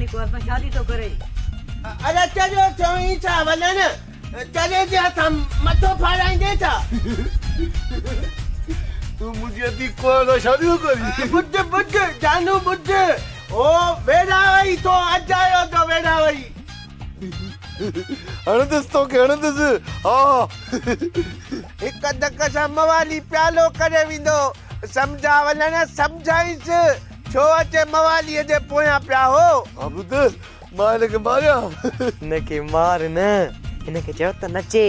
ڌياڻي ڪنوار سان شادي ٿو ڪري. اڙي چريو ٿيو آهين ڇا ولڻ؟ چري جي هٿان مٿو ڦاڙائيندين ڇا؟ تون منهنجي ادي ڪنوار سان شادي ٿو ڪرين؟ ٻڌ ٻڌ جانو ٻڌ، هو ويڙهاوئي ٿو اجايو ٿو ويڙهاوئي. هڻندس توکي هڻندس ها. هڪ ڌڪ سان موالي پيالو ڪري ويندو. سمجهاء ولڻ سمجهائينس، ڇو اچي مواليء جي پويان پيا هو. ها ٻڌ مان هن کي ماريان. هن کي مار نه، هن کي چئو ته نچي.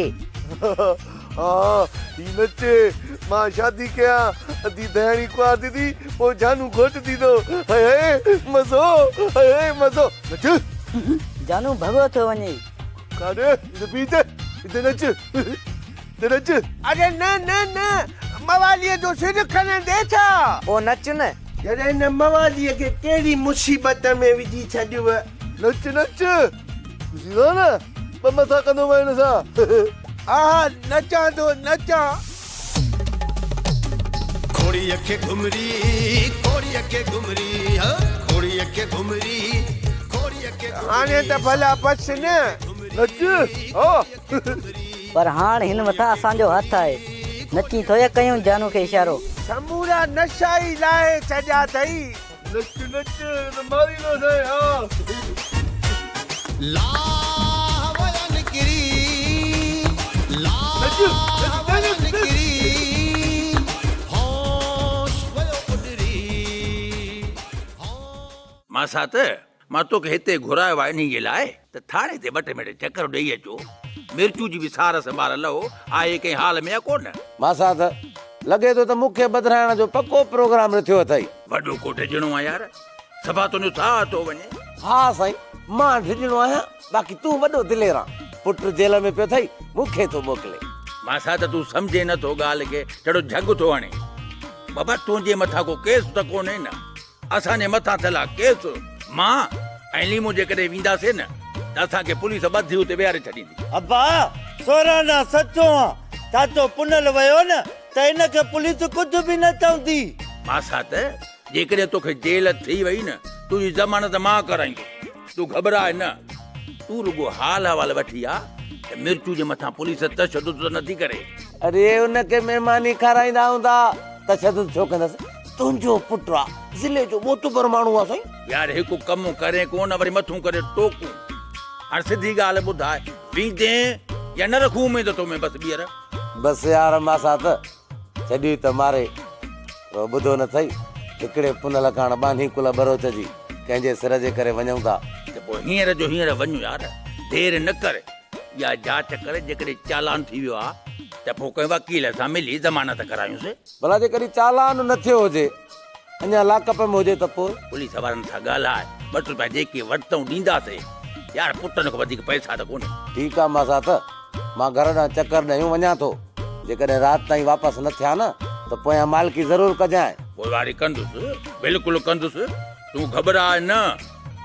ها هي نچي، مان شادي ڪيان، ادي ڌياڻي ڪنوار ٿيندي، پوء جانو گهوٽ ٿيندو. هئي هئي مزو، هئي هئي مزو. نچ. جانو ڀڳو ٿو وڃي. ڪاڏي؟ هتي بيهه ته، هتي نچ، هتي نچ. اڙي نه نه نه، مواليء جو سر کڻندي ڇا؟ پوء نچ نه. جڏهن هن مواليء کي ڪهڙي مصيبت ۾ وجهي ڇڏيو. نچ نچ، ڏسين ٿو نه، ٻه مٿا ڪندومانء هن سان. آها نچان ٿو نچان. کوڙيء کي گهمري، کوڙيء کي گهمري، ها کوڙيء کي گهمري، کوڙيء کي گهمري. هاڻي ته ڀلا بس نه. نچ ها. پر هاڻ هن مٿان اسان جو هٿ آهي. نچين ٿو يا ڪيون جانو کي اشارو. سمورا نشا ئي لاهي ڇڏيا اٿئي. نچ نچ نه ته ماريندوسانء ها. لاهه ويا نڪري، نچ لاهه نچ ويا نچ نچ. نڪري، هوش ويو اڏري، هوش. ماسات، مان توکي هتي گهرايو آهي انهي جي لاء ته ٿاڻي تي ٻه ٽي منٽ چڪر ڏيئي اچو. مرچو جي به سار سنڀال لهو، آهي ڪنهن حال ۾ يا ڪونه. ماسات، لڳي ٿو ته مون کي ٻڌرائڻ جو پڪو پروگرام رٿيو اٿئي. وڏو ڪو ڊڄڻو آ يار، صفا تنهنجو ساهه ٿو وڃي. ها سائين، مان ڊڄڻو آهيان، باقي تون وڏو دلير آن. پٽ جيل ۾ پيو اٿئي، مون کي ٿو موڪلي. ماسات، تون سمجهين نه ٿو ڳالهه کي، ڇڙو جهڳ ٿو هڻين. بابا تنهنجي مٿان ڪو ڪيس ته ڪونهي نه. اسان جي مٿان ٿيل آ ڪيس. مان ۽ ليمو جيڪڏهن وينداسين نه ته اسان کي پوليس ٻڌي اتي ويهاري ڇڏيندي. ابا سورانا سچو آن، چاچو پنهل ويو نه ته هن کي پوليس ڪجهه به نه چوندي. ماسات، جيڪڏهن توکي جيل ٿي وئي نه تنهنجي ضمانت مان ڪرائيندس. تون گهٻراء نه. تون رڳو حال احوال وٺي آ ته مرچو جي مٿان پوليس تشدد ته نٿي ڪري. اڙي ان کي مهماني کارائيندا هوندا، تشدد ڇو ڪندس. تنهنجو پٽ آ، ضلعي جو معتبر ماڻهو آ سائين. يار هڪ ڪم ڪرين ڪونه وري مٿون ڪري ٽوڪون. هاڻ سڌي ڳالهه ٻڌاء ويندين يا نه رکون اميد تو ۾ بس ٻيهر. بس يار ماسات ڇڏي ته ماري رو ٻڌو نه ٿئي هڪڙي پنهل ڪاڻ ٻانهي ڪل ٻروچ جي ڪنهن جي سر جي ڪري وڃون ٿا. ته پوء هينئر جو هينئر وڃ يار دير نه ڪر اها جاچ ڪر جيڪڏهن چالان ٿي ويو آ ته پوء ڪنهن وڪيل سان ملي ضمانت ڪرايونس. ڀلا جيڪڏهن چالان نه ٿيو هجي اڃا لاڪپ ۾ هجي ته پوء؟ پوليس وارن سان ڳالهاء ٻه ٽي روپيا جيڪي ورتئون ڏينداسين يار پٽن کان وڌيڪ پئسا ته ڪونهن. ٺيڪ آ ماسات مان گهر ڏانهن چڪر ڏيون وڃان ٿو جيڪڏهن رات تائين واپس نه ٿيا نه ته پويان مالڪي ضرور ڪجانء. پوئواري ڪندس بلڪل ڪندس تون گهٻراء نه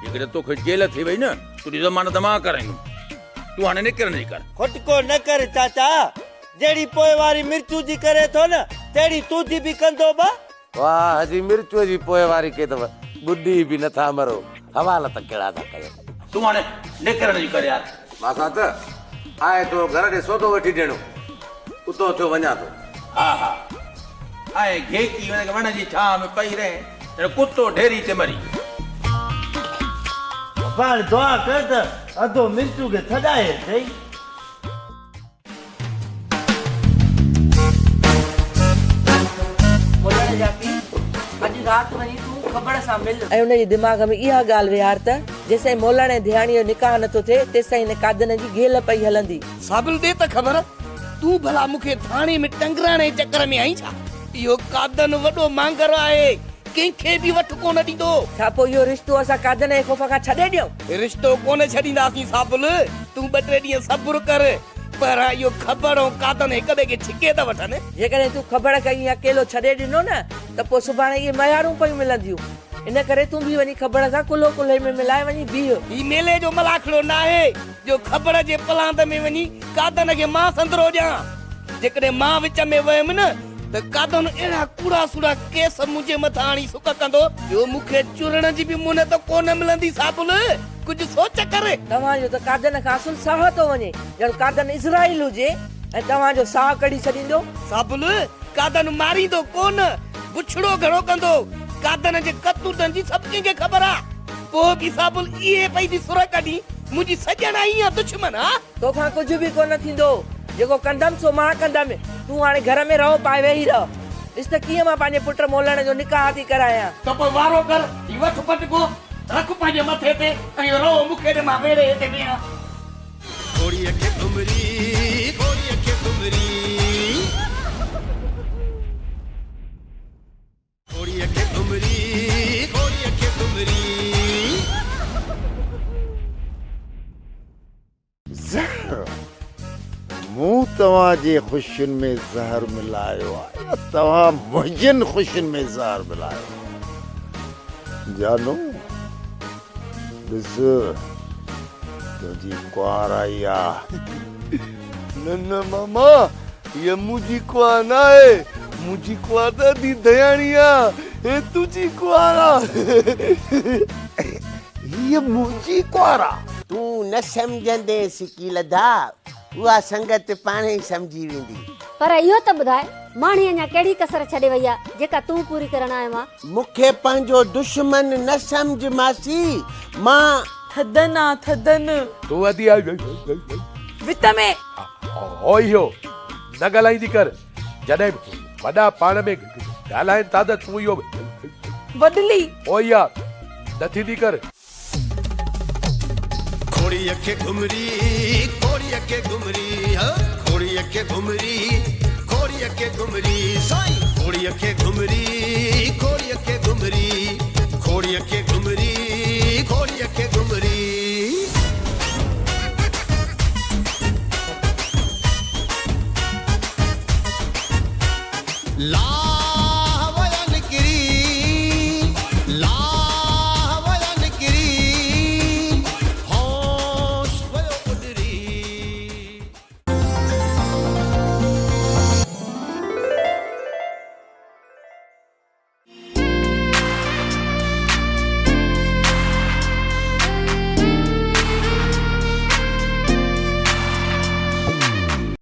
جيڪڏهن توکي جيل ٿي وئي نه تنهنجي ضمانت مان ڪرائيندم تون هاڻي نڪرڻ جي ڪر. کٽڪو نه ڪر چاچا جهڙي پوئواري مرچو جي ڪري ٿو نه تهڙي تنهنجي به ڪندو با. واهه جي مرچوء جي پوئواري ڪئي اٿو، ٻڏي به نٿا مرو، حوال ته ڪهڙا ٿا ڪيو. تون هاڻي نڪرڻ جي ڪر يار. ماسات، آء ٿو گهر ڏي سودو وٺي ڏيڻو، اتو ٿيو وڃان ٿو. ها ها، ائين گهيڪي وڃ وڻ جي ڇانء ۾ پئي رهين، ڄڻ ڪتو ڍيري تي مري ويو. ابا هاڻي دعا ڪر ته اڌو مرچو کي ڇڏائي اچئي. مولڻ جا پيء، اڄ رات وڃي تون کٻڙ سان مل. ۽ ان جي دماغ ۾ اها ڳالهه ويهار ته جيستائين مولڻ ۽ ڌياڻيء جو نڪاح نٿو ٿئي، تيستائين هن قادن جي گهيل پئي هلندي. صابل ڏي ته خبر، تون ڀلا مون کي ٿاڻي ۾ ٽنگرائڻ جي چڪر ۾ آهين ڇا؟ اهو قادن وڏو مانگر آهي، ڪنهن کي به وٺ ڪونه ڏيندو. ڇا پوء اهو رشتو اسان قادن جي خوف کان ڇڏي ڏيون؟ رشتو ڪونه ڇڏينداسين صابل، تون ٻه ٽي ڏينهن صبر ڪر. پر اهو کبڙ ۽ قادن هڪ ٻئي کي ڇڪي ته وٺن. جيڪڏهن تون کبڙ کي ائين اڪيلو ڇڏي ڏنو نه ته پوء سڀاڻي اهي ميارون پيون ملنديون. ان ڪري تون به وڃي کبڙ سان ڪلهو ڪلهي ۾ ملائي وڃي بيهه. هي ميلي جو ملاکڙو ناهي جو کبڙ جي پلاند ۾ وڃي قادن کي مان سندرو ڏيان. جيڪڏهن مان وچ ۾ ويم نه ته ته قادن اهڙا ڪوڙا سوڙا ڪيس منهنجي مٿان آڻي سڪ ڪندو جو مون کي چرڻ جي به منهن ته ڪونه ملندي صابل ڪجهه سوچ ڪر. توهان جو ته قادن کان اصل ساهه ٿو وڃي ڄڻ قادن عزرائيل هجي ۽ توهان جو ساهه ڪڍي ڇڏيندو. صابل قادن ماريندو ڪونه بڇڙو گهڻو ڪندو. قادن جي ڪتوتن جي سڀ ڪنهن کي خبر آ. پوء به صابل اهي پئي ٿي سر ڪڍين منهنجي سڄڻ آهين يا دشمن ها؟ توکان ڪجهه به ڪونه ٿيندو. جيڪو ڪندم سو مان ڪندم. تون هاڻي گهر ۾ رئو پائي ويهي رهه. ڏس ته ڪيئن مان پنهنجي پٽ مولڻ جو نڪاح ٿي ڪرايان. ته پوء وارو ڪر، هي وٺ پٽڪو، رک پنهنجي مٿي تي ۽ اهو رئو مون کي ڏي مان ويڙهي هتي ويهان. گهوڙيء کي گهمري، گهوڙيء کي گهمري. گهوڙيء کي گهمري، گهوڙيء کي گهمري. زهر! مون توهان جي خوشين ۾ زهر ملايو آهي يا توهان منهنجين خوشين ۾ زهر ملايو آهي؟ جانو! ڏس تنهنجي ڪنوار آئي آ. نه نه ماما هيء منهنجي ڪنوار ناهي، منهنجي ڪنوار ته ادي ڌياڻي آ، هي تنهنجي ڪنوار آ. هيء منهنجي ڪنوار آ. تون نه سمجهندين سڪيلڌا، اها سنگت پاڻهي سمجهي ويندي. پر اهو ته ٻڌاء، ماڻهي اڃا ڪهڙي ڪسر ڇڏي وئي آ، جيڪا تون پوري ڪرڻ آيو آن؟ مون کي پنهنجو دشمن نه سمجهه ماسي، مان. ٿڌن آ ٿڌن. تون ادي وت ۾. هو اهو نه ڳالهائيندي ڪر، جڏهن وڏا پاڻ ۾ ڳالهائين ٿا ته تون اهو. وڏلي. هو اها نه ٿيندي ڪر. گهوڙيء کي گهمري، گهوڙيء کي گهمري، ها گهوڙيء کي گهمري، گهوڙيء کي گهمري، سائين گهوڙيء کي گهمري، گهوڙيء کي گهمري، گهوڙيء کي گهمري، گهوڙيء کي گهمري. لا.